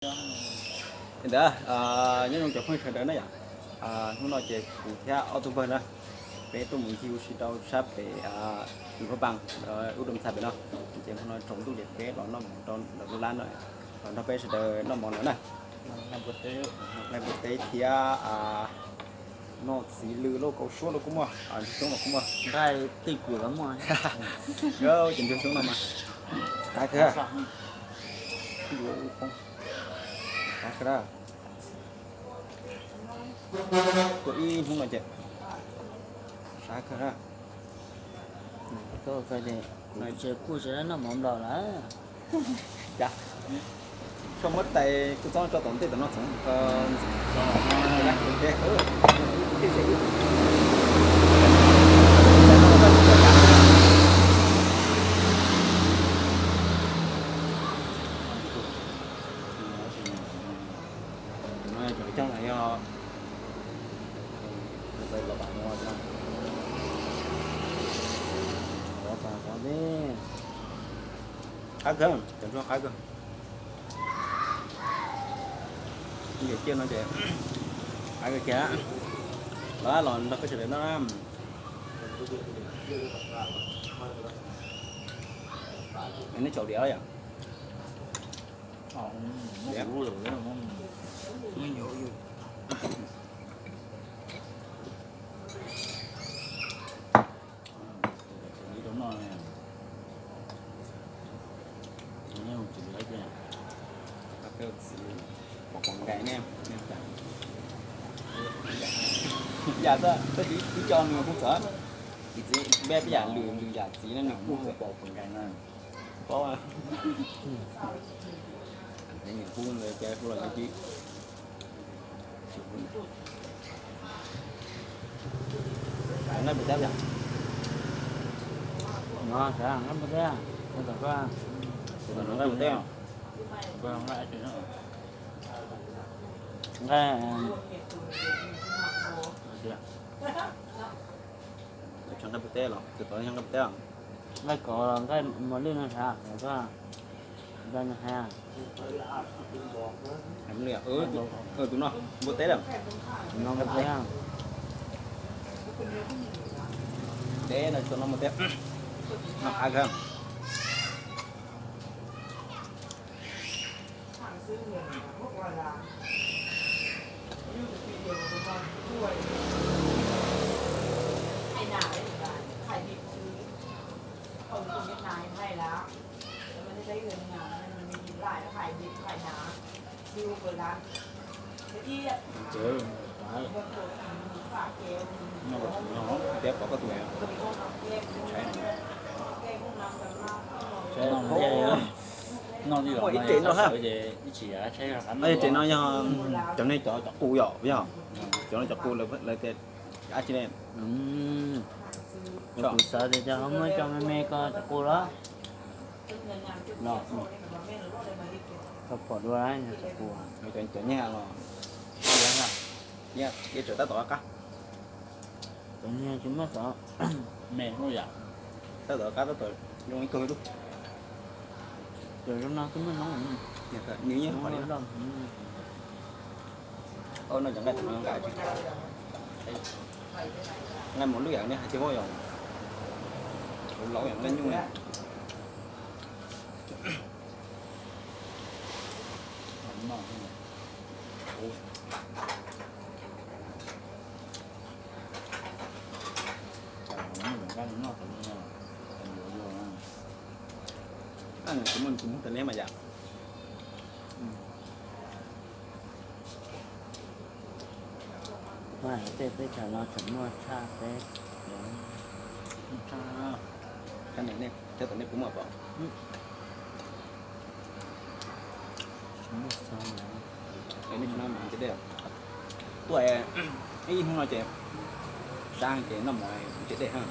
Li ntawd, nyob zoo cov phooj ywg sawv daws na yom. Hnub no ces kuv thiab ob tug npawg na, peb tuaj mus ncig ua si rau sab pem Luas Phab Npas, ub rau txha pem no. Ces hmo no tsaus ntuj ces peb los noj mov rau ntawm lub lab no, los nrog peb sawv daws noj mov no na. Nqaij npua teb thiab noj txiv lws lauj, kaus suab los kuj muaj, ntsuag xyoob los kuj muaj. Nqaij tej kws los muaj. Ces ntsuag xyoob no mas qab kawg. Qab kawg na. Tuaj ib hnub no ces sab kawg na. Kuv tsis kuj tsis noj mov nplaum lawm. Cas, tso muab tais kuj txob tso tom ntej tom no txoov. Qab kawg, cov ntsuag qab kawg. Yawm ciaj no ces qab kawg kiag. Los los nrog peb sawv daws noj na. Neb tsaus diav yom? Yam txawj ib co nws kuj txawv, ib txwv peb yam lwm lwm yam txiv no nws kuj txawv. Paub, nws kuj ntawd ces kuj los tsis. Nqaij npua teb yom? No xav nqaij npua teb, tom koj, nqaij npua teb, nqaij, nqaij npua teb los, nqaij kov los nqaij mos lwj no xav, tom koj, nqaij no xav. Tus no npua teb lawm. Npua teb, teb no tsuas no npua teb, no qab kawg. Peb pom koj tus, muaj ib tsev no ha. Ib tsev no yog cov nej cov, cov qus yom, yog cov no cov qus lawv tias dab tsi ne? Kuv xav tias cov ho muab cov me me ko cov qus los. Koj pom dua cov qus, cov nyag los, nyag tseem tab tom qab. Cov nyag tsis muaj tod. Me, tab tom qab tab tom zoo ib tug ib lub. Cov zoo no twb muaj noob. Nws yeej qhov li no. No cov nqaij, nqaij mos lwj yam nej hais tias muaj yom, laus yam nqaij nyuj na. Kuv muaj tus muag tas neb mas yom. Tej teb chaws no tseem muaj tshaj peb. Tshaj, tshaj nej, tshaj tom nej puas muaj pom? Tuaj ib hnub no ces sab ces noj mov tsev dej ha.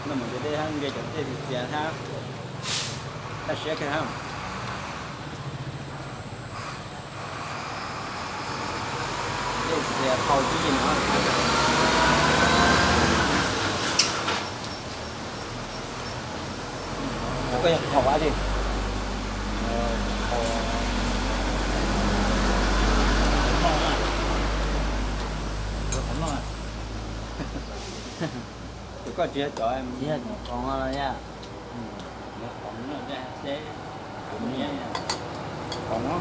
Noj mov tsev dej hab nce cov dej txias txias hab, daj siab kiag hab. Dej txias qhau tib no. Koj yog qhau dab tsi? Koj tsis yog cov, tsis yog cov khoov los yog. Khoov no.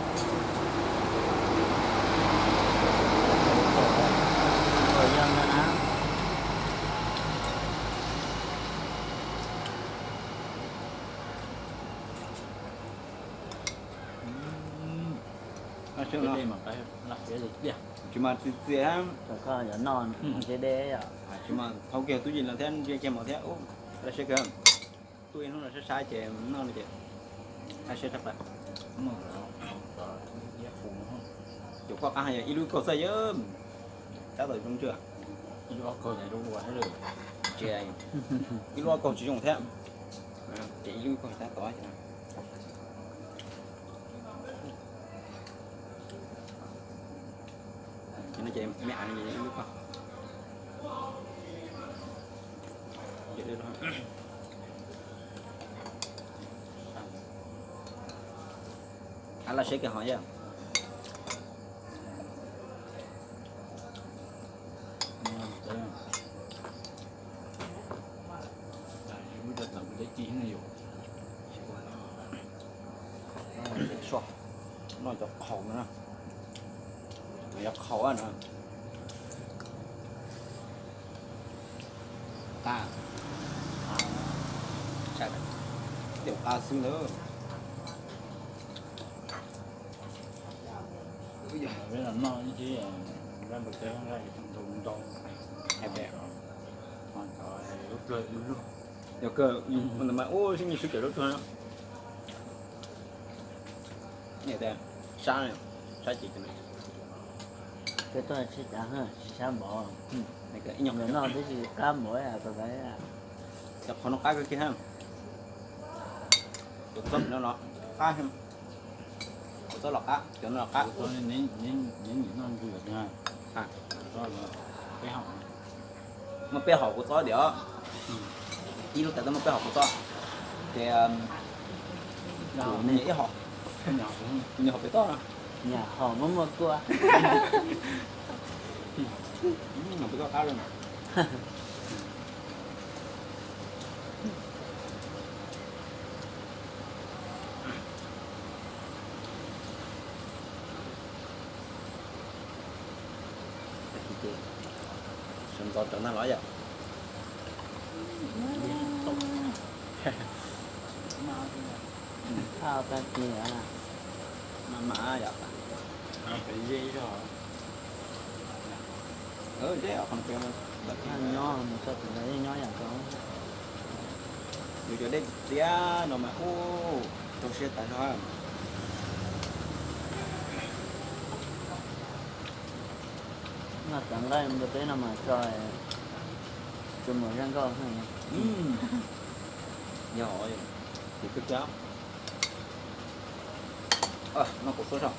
Tsis mas txiv txiv, tsis mas thaum kiag tub yim los thiab ntsia kiag mov thiab, laj siab kawg. Tuaj ib hnub no saib saib ces noj no ces laj siab tshaj plaws. Cov koj qab yog ib lub kaug xwb, tab tom zoo tsis? Ib lub kaug tsis zoo thiab, ces ib lub kaug tab tom. Ces no ces me av no ces ib lub kaug. Av laj siab kawg hos yog. Noj cov qhaus no, cov qhaus no. Qab, ib tab qa xwb ntawd. Peb los noj ib thib nqaij npua teb nqaij ntau ntau, hais tias ho cov lub pluag ib lub. Yog kawg, mas ua sib nyiam sib cawm lub pluag. Sab, sab ces peb tuaj tsis cav, tsis sab npaum. Ib nyuag noj twb tsis qab npaum tau. Cov qhov no qab kawg kiag. Cov txob no los qab, cov txob los qab, cov no los qab. Muaj peb hom kuv txob tiag. Ib lub tas tau muaj peb hom kuv txob. Ces nyias ib hom, nyias hom pem toj no. Nyias hom muaj muaj kuaj. Pem toj qab li. Sawv ntxov rov ntag los yom. Thaj tag kis mas mas yom. Zeb os, qhov no peb nyob mus txog tim ntawd yeej nyob yam nkaus. Yus cov dej txias no mas ub, rau siab tas zog. Noj cov nqaij npua teb no mas tso tsuas mus zaj nkauj. Yog, ces kawg kiag. Noj kaus suab saib.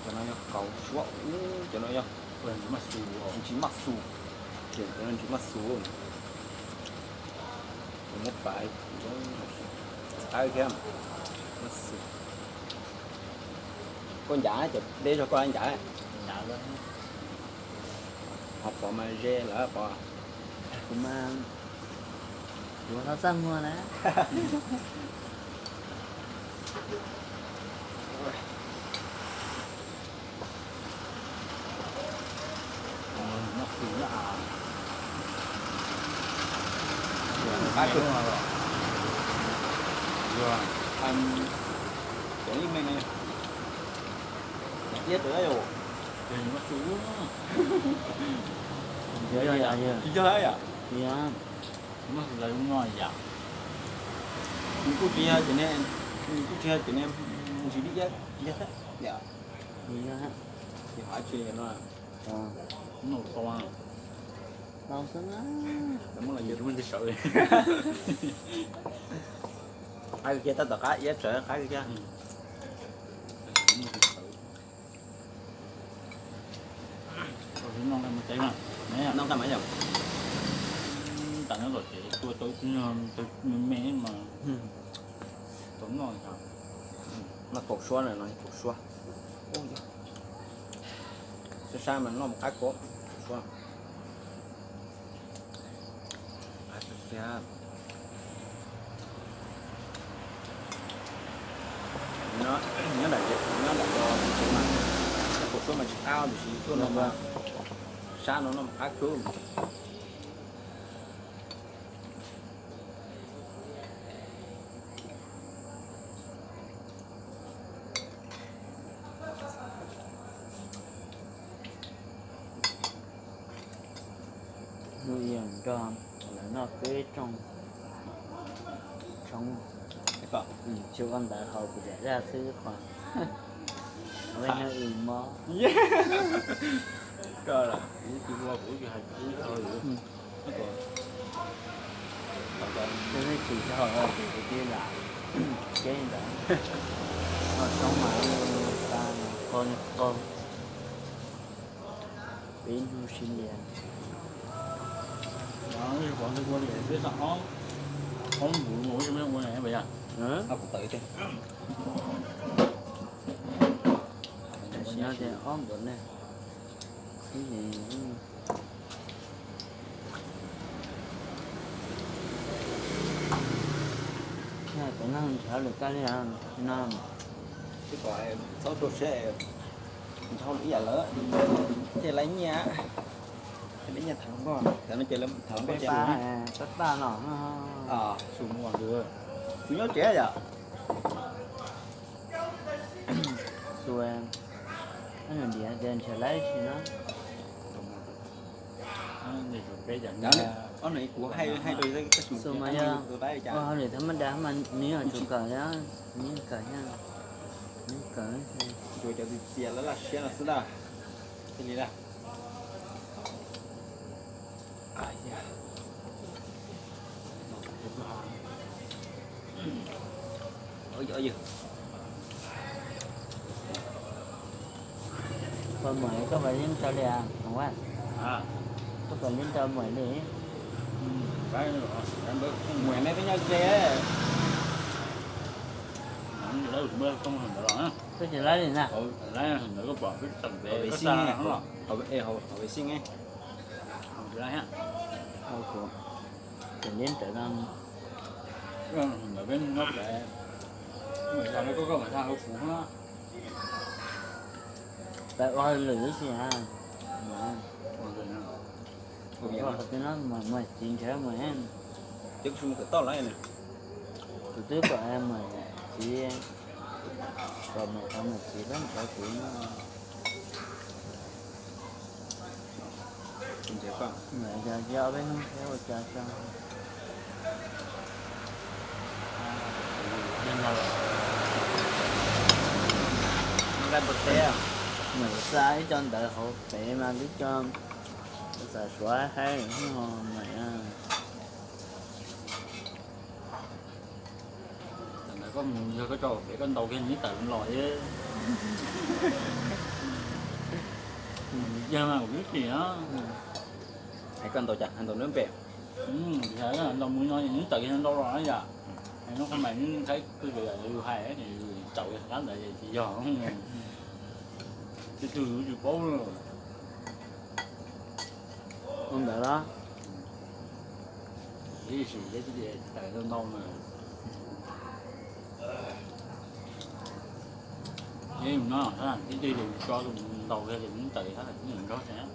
Cov no yog kaus suab, cov no yog ntsis maj xus, ces cov no ntsis maj xus. Muab pais, qab thiab, maj xus. Koj ncav cov deb zog koj ncav. Ho pom mas ze lawm pom. Kuv mas, kuv ho txaj muag na. Cov ib me no, iab rau yom. Tsis yog yom. Nws kuj tsis yog cov niag, nws kuj tsis yog cov niag ntsis li iab, tsis yog thiab yom. Tsis yog, tsis yog no. Tau xwb na. Qab kiag tab tom qab iab tsawv qab kiag. Noj nqaij mas yom. Tam no los ces tua tau me me mas tau noj. Noj kaus suab na, no kaus suab. Sab mas noj mus qab kub. Nyob nram, nyob nram, kuv suab mas tsis qab tiam sis tuaj no mas sab no noj mus qab kub. Hnub ib nrog lawv noj peb rooj tshoob, tsis ua ntawd haus kuv daim zaj xwb qhov, ua ib hnub ib mob. Twb tsis tau ua tus kwv tij lam teb ntawd, noj tshoob mas qaug qaug peb hnub sib ntiag. Tam sim no ces ob npaum ne, xwb ces yog cov neeg nrhiav lwm kab li no, txhob rau siab, nrhiav ib yam lawm, thiaj li nyiaj, thiaj li nyiaj tham nkoj, tham nkoj tab tab no, xus nyob tsev yom. Xus, nws diav tias nrhiav laib si na. Ob nws kuv hais hais rau, xus mas yog ua hauj lwm thab mab da mas nws yeej tsum kawm li, nws yeej kawm, nws kawm, cov txias laj laj siab no xwb na, thiaj li na. Koj muam, koj puas li rau li as? Koj puas li rau muam li? Muam, nej peb nyob ze. Koj tsis laib li na. Tsis laib. Ntawm peb nyob pem, koj koj mam tag hauv kuv na. Peb ua hauj lwm ib si na. Ua hauj lwm no, muam txiv nrhiav muam. Kuv twb kom muam txiv, kom muam txiv pab nrhiav kuv no. Muam yog ob peb hnub thiab ua cas tso. Muam xa ib co ntawv hauv pem mas twb co, xa suav haib no mas. Tam ntawd koj mus yog koj tso pem koj ntaus kiag nws ib tawm los, yog mas kuv twb tsis na. Hais koj ntaus cas, hais ntaus nws pem? Ntaus mus no nws ib tawm kiag ntau los yom. Hais no qhov mas nws qhaib koj yam yus hais es yus tsaus qab ntawd tsis yog. Tej tug yus tsis paub. Ua ntawd los, ib sim tawm ntau ntau na. Ib no tib tug yus tso ntaus kiag ces nws tawm ib thab nws nrog thiab.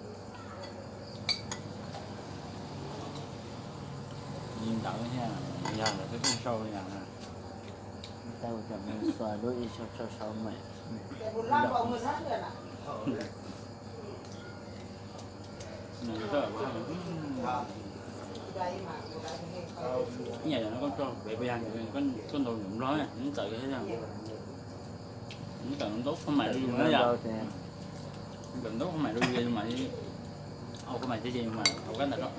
Li ntawd thiab, yog lawv twb pheej sau li ntawd na. Tau cov mus xuas lub ib sau sau sau mas. Ib yam no koj tso pem puas yog, koj ntaus nplog nws tawm thiab, nws tawm ntau qhov mais rau yus na yom. Nws tawm ntau qhov mais rau yus mas, au qhov mais thiab ces yus mas hauv kab ntawd rau.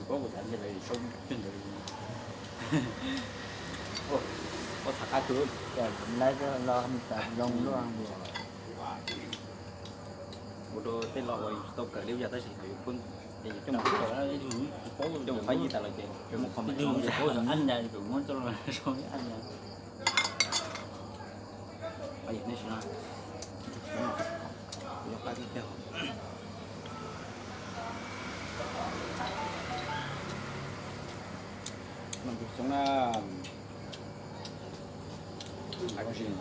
Kuv paub kuv tham ntawd sau ntawd. Ua tham qab kawg, lawv los xav zoo luaj. Ua rau tej los uas tsis tau kawm li ua cas tab sis yus pheej coj mus qab yig tas lawm ces muab qhov mais no, muab coj los sau ib ab ntag. Nej sim no, kuv yuav qab kiag. Noj tus xyoob na. Hais koj sim no,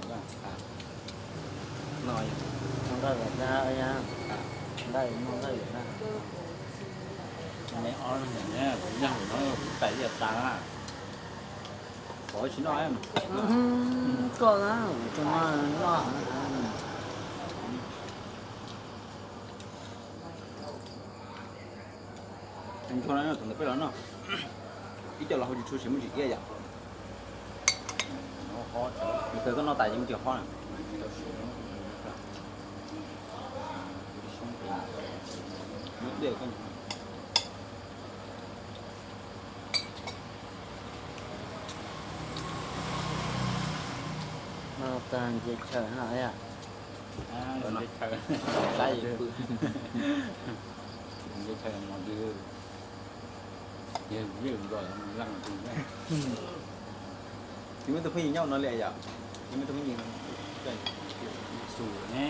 no, nqaij vim na, nqaij no nqaij vim na. Me ob ne, kuv yog no kuv tais ib yam tas na. Pov tsis noj. Koj na, tsis noj noj. Ntsuag no thaum ntawd peb los noj, ib co los hauv tsis tshua tsis muaj tsis iab yom. Nws kawg koj noj tas ces muaj cov hob na. Noj tag nce chaw no yom. Nce chaw, nce chaw mos twg. Tsis muaj tus phooj ywg nyob no li yom? Tsis muaj tus phooj ywg. Xus ne,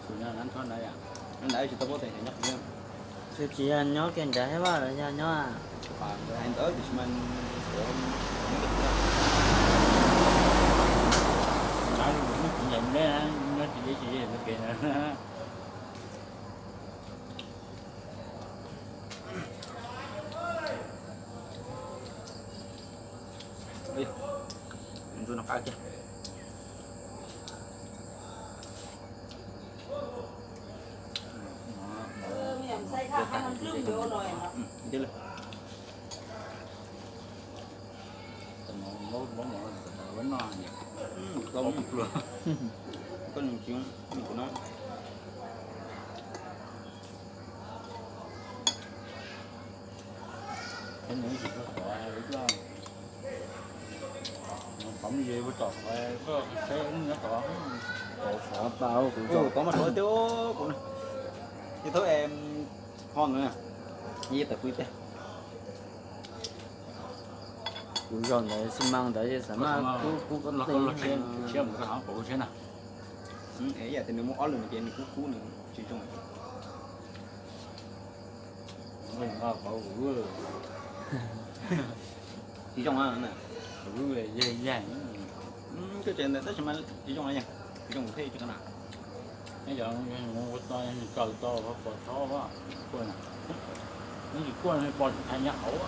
xus nyob nab thob ntawd yom? Nab ntawd tsis tau paub tias nyob qhov twg. Tsis yog nyob kiag nrad thiab los yog nyob hais ntawd tiam sis mas nyob tsis deb tsis deb no pem na. Ntsuag no qab kiag. Koj nws tsis, nws kuv no. Tov mas suav tiag kuv ces thaum ho no yeej tawm pw tiag. Kuv zog ntawd xi mas ntawd xav mas kub kub koj teb. Ib yam tias nws muaj ob lwm no ces nws kub kub nws tsis zoo. Tsis zoo na. Koj tsev ntawd tab sis mas tsis zoo na, tsis zoo thiaj tsis qab na. Nws tsaws tau pos txhob kuaj, nws tsis kuaj pos tsis thaiv nyob hauv.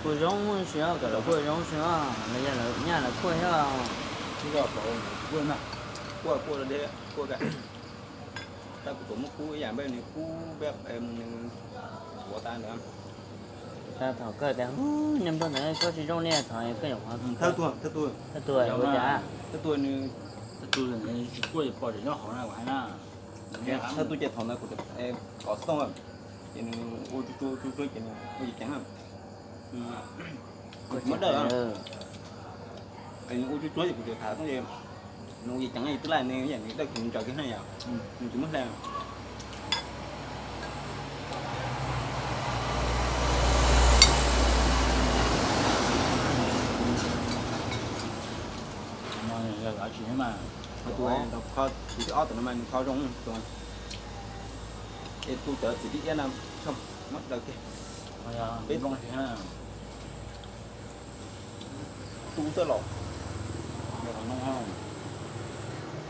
Kuaj zoo si, kom lawv kuaj zoo si, los yog lawv nyaj lawv kuaj thiab. Kuaj kuaj, kuaj, tab kuv tuav muab kub ib yam npaj nws kub npaj nws tuav tas ntawd. Thaum koj tias nyob nrog ntawd koj tsis zoo li thaum koj nyuam qhuav thawj tuag, thawj tuag, thawj tuag ua cas, thawj tuag nws, thawj tuag tsis kuaj pos tsis nyob hauv na, ua hais na. Thawj tuag ces thaum ntawd kuv kom xov tooj ces nws ua tsuag tsuag ces nws ua ceev ceev. Muab dawj, nws ua tsuag tsuag ces kuv txawm tham xov tooj ces nws ua ceev ceev, twb laij nws ib yam nws dawj kiag nws ntsaws kiag na yom, nws tsis muab hle. Tus thib ob tus no mas nws kho zoo, es tu cov txiv dib iab no muab daws kiag. Peb tu xwb los.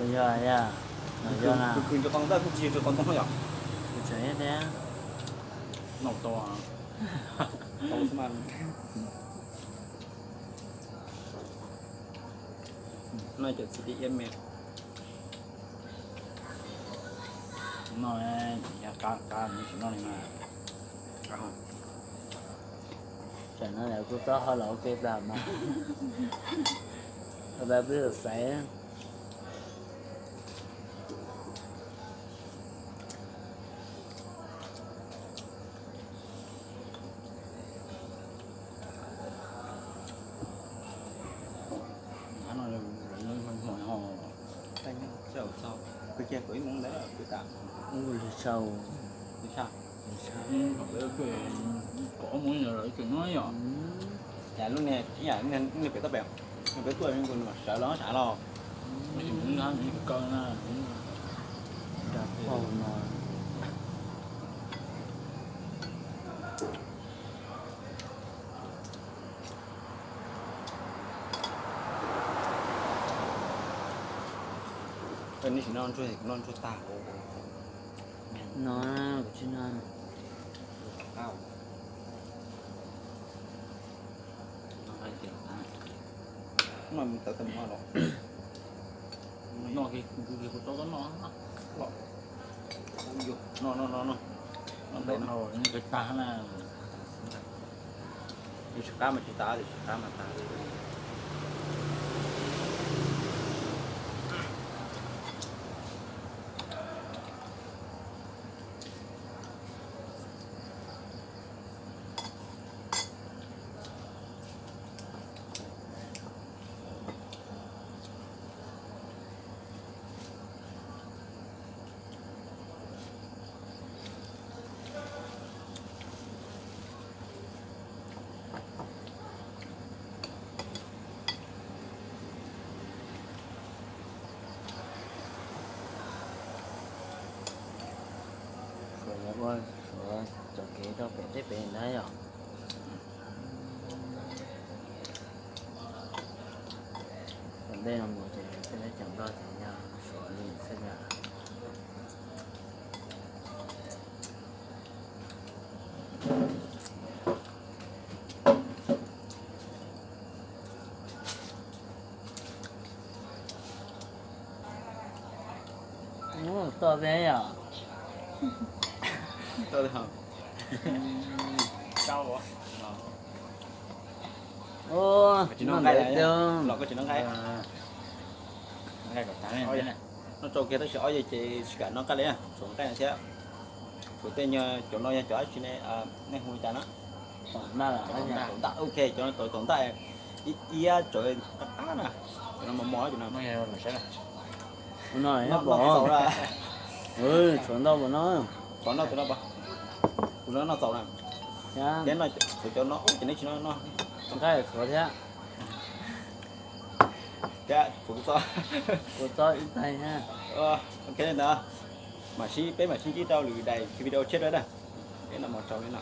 Yog, yog, yog na. Kuv khwv ntsw qau ntawd kuj tsis yog ntsw qau ntoo yom. Kuv tseem ib tiag. Noj tau, tau xwb mas. No cov txiv dib iab me. No, yog qab qab mus tsis noj li mas. Tsam no lawv kuj txob ho los ua ke plam mas. Peb xaiv. Koj cia kuv ib moo ntawd kuv tas. Ua li sau. Li sau. Kom ib moo los tseem nyob yom. Cas lub niag ib yam lub niag pem toj pem. Peb tuaj sawv los sawv los. Neb tsis noj ntsuag, kuv noj ntsuag tag. No, kuv tsis noj. Noj tawv tau mov los. Noj, noj, noj, noj. Noj ntawm no, tag na. Yus tsis qab mas tsis tas, yus tsis qab mas tas li. Suav yuav ua Suav txoj kev rau pem teb pem ntag yom. Tom ntej no mus ces peb lab cov Nplog ces yog Suav li xwb na. Tuaj peb yom. Tuaj. Ua, tsis noj nqaij li, los koj tsis noj nqaij. Noj rau kiag tab sis ob yawg ces tsis kam noj nqaij li, tshuav nqaij thiab. Tshuav tej nyuag cov no yog cov dab tsi ne, nej hu li cas na? Taum ntaj, ok, cov no taum ntaj, iab tsawv qab qab na, cov no mos mos cov no. No, tshuav ntau npaum no. Tshuav ntau tus no, kuv no noj txaus na. Thiab no tshuav cov no ub ces neb tsis noj noj. Nqaij tshuav thiab. Thiab kuv txo, kuv txo ib tais thiab. Ok ntawd, mam sib, peb mam sib ntsib rau lwm daim video tshiab rau na. Peb noj mov tsau li no.